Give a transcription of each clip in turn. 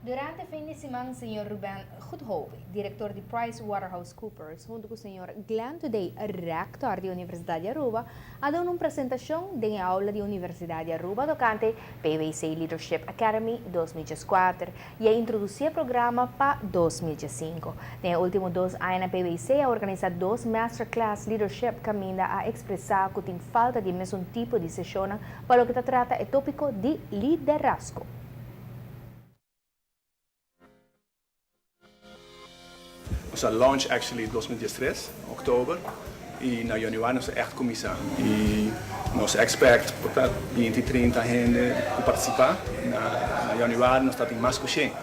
Durante fin di siman, señor Ruben Goedhoven, director di PricewaterhouseCoopers, hunto cu señor Glenn Today, rector di Universidad di Aruba, a duna un presentacion den e aula di Universidad di Aruba tocante PwC Leadership Academy 2014 y a introduci e programa pa 2015. Den e ultimo 2 aña, PwC a organisa dos Masterclass Leadership caminda a expresa cu tin falta di mesun tipo di sesion pa loke ta trata e topico di liderazgo. Nos a launch actually 2013, october, y na januari nos echt cuminsa. Y nos expect pa 20, 30 hende cu participa. Na januari nos tin mas cu 100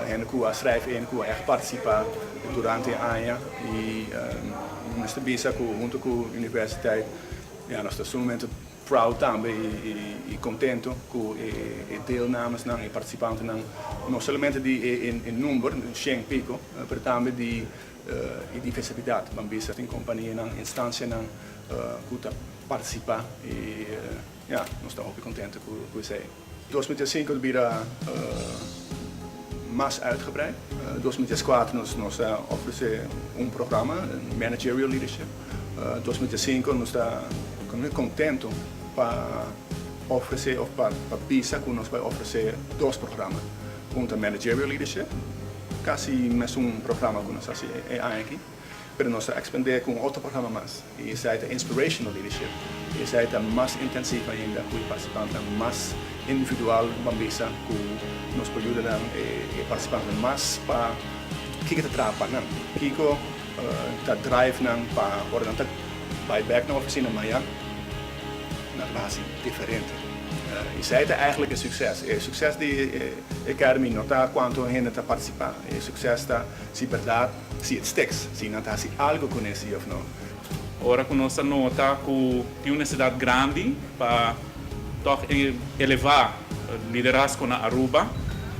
hende cu a schrijf in, cu echt participa durante e aña. Y nos ta bisa cu hunto cu universiteit, ja, nos ta sumamente proud tambe y contento cu e deelnemers y participanten, no solamente di e number, 100 pico, pero tambe di e diversidad. Ban bisa tin compania, instancia cu ta participa y ja, nos ta hopi contento cu esey. 2005 a bira mas uitgebreid. 2004 nos a ofrece un programa, Managerial Leadership. 2005 nos ta contento pa ofrece of pa bisa cu nos ta bay ofrece dos programa. Un ta Managerial Leadership, casi mesun programa cu nos a haci aki, pero nos ta expande cu otro programa mas. Y esey ta Inspirational Leadership. Y esey ta mas intensivo ainda, cu e participante mas individual, ban bisa, cu nos por yuda e participante mas pa kico ta traha nan, kico ta drive nan pa ora nan ta bay back na oficina mañan, nan ta haci diferente. Esey ta eigenlijk e succes. E succes di Academy no ta cuanto hende ta participa. E succes ta si berdad, si it sticks, si nan ta haci algo cu esey of no. Ora cu nos a nota cu tin un necesidad grandi pa toch eleva liderazgo na Aruba,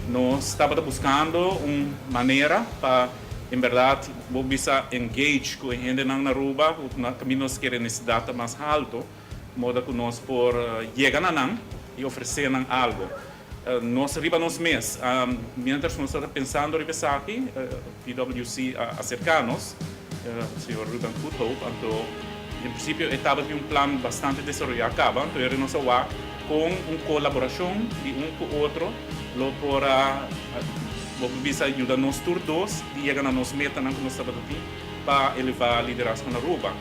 nos tabata buscando un manera pa, en berdad, bisa engage cu hende na Aruba, caminda nos kier necesidad mas halto, moda cu nos por yega na nan y ofrece nan algo. Nos riba nos mes, mientras nos tabata pensando riba esaki, PwC a acerca nos, señor Ruben Goedhoop, anto, en principio, tabata un plan bastante desaroya caba, anto nos a wak cu un colaboracion di un cu otro, lo por a bisa yuda nos tur dos di yega na nos meta cu nos tabata pa eleva liderazgo na Aruba.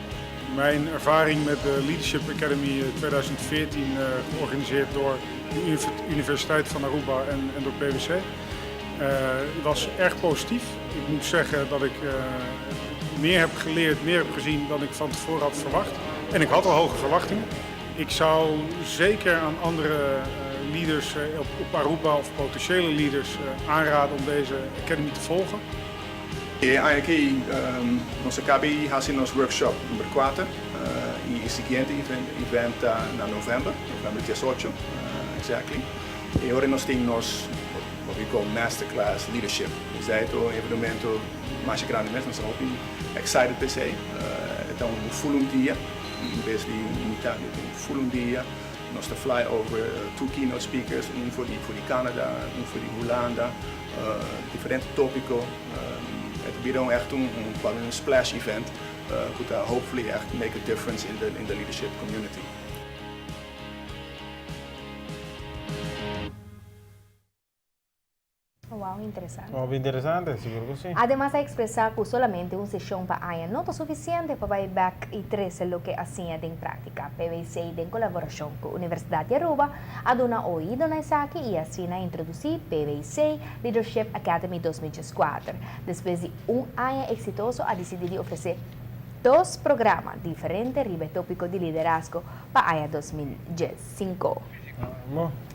Mijn ervaring met de Leadership Academy 2014, georganiseerd door de Universiteit van Aruba en door PwC, was erg positief. Ik moet zeggen dat ik meer heb geleerd, meer heb gezien dan ik van tevoren had verwacht. En ik had al hoge verwachtingen. Ik zou zeker aan andere leaders op Aruba of potentiële leaders aanraden om deze academy te volgen. Y aki nos a caba di haci nos workshop number 4 y e siguiente event na november, november 18, exactly. Y awor nos tin nos what we call Masterclass Leadership. Esey ta un evento mas grandi mes, nos ta excited pa esey. Ta un full un dia, en bes di mitar, un full un dia. Nos ta fly over two keynote speakers, un for di Canada, un for di Hulanda, diferente topico. Het ta bira echt un splash event, cu hopefully echt make a difference in the leadership community. Wow, interesante. Wow, interesante, sigur cu si. Ademas, a expresa cu solamente un sesion pa aña no ta suficiente pa bay back y trece loke a siña den practica. PwC, den colaboracion cu Universidad di Aruba, a duna oido na esaki y asina a introduci PwC Leadership Academy 2014. Despues di un aña exitoso, a dicidi di ofrece dos programa diferente riba topico di liderazgo pa aña 2015. Bon.